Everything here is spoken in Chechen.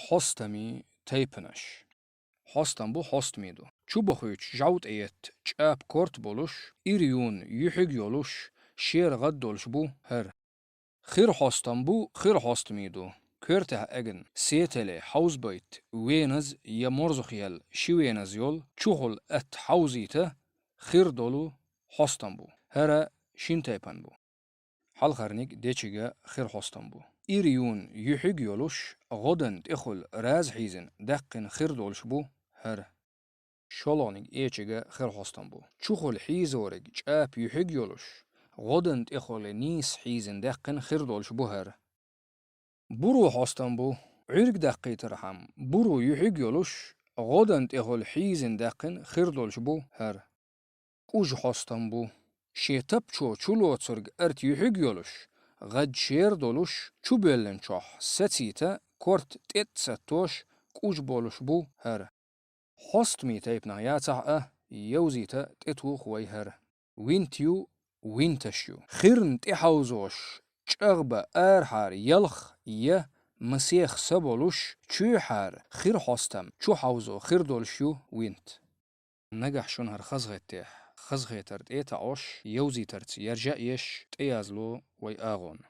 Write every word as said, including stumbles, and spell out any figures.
Хьостамийн тайпанаш. Хьостам бу, хьостамийн ду. Чубохуьйтуш жӀов тӀе етта чӀапа корта болуш, ира юн юьхьиг йолуш, шера гӀад долуш бу хӀара. Хир хьостам бу, хир хьостамийн ду. Коьртехь эгна, сетале, хьовзабайтта, веназа я морзахъелла ши веназа йолу, чухула атта хьовзийта, хир долу хьостам бу. ХӀара шина тайпана бу. Хьалхарниг дечига хир хьостам бу. Ира юн юьхьиг йолуш, гӀодана тӀехула раза хьийзина даьккхина хир долуш бу хӀара. ШолгӀаниг эчига хир хьостам бу. Чухула хьийзориг чӀапа юьхьиг йолуш, гӀодана тӀехула нийса хьийзина даьккхина хир долуш бу хӀара. Буро хьостам бу. Ӏуьрг даккхийтархьама, буро юьхьиг йолуш, гӀодана тӀехула хьийзина даьккхина хир долуш бу хӀара. КӀужа хьостам бу. Шен тапчо чулоцург арт юьхьиг йолуш, гӀад шера долуш, чубоьллинчохь сацийта, корта тӀетӀа саттош, кӀужа болуш бу хӀара. Хьостамийн тайпанах яцахь а, йовзийта тӀетуху вай хӀара. Винт ю, винташ ю. Хирна тӀехьовзош, чӀагӀбан арахьара ялх я масех са болуш, чуьйхьара хир хьостам чухьовзо хир долуш ю винт. Нагахь шуна хӀара хазахетахь, хазахетар тӀе а таӀош, йовзийтарца яржа а еш, тӀеязло вай агӀонна.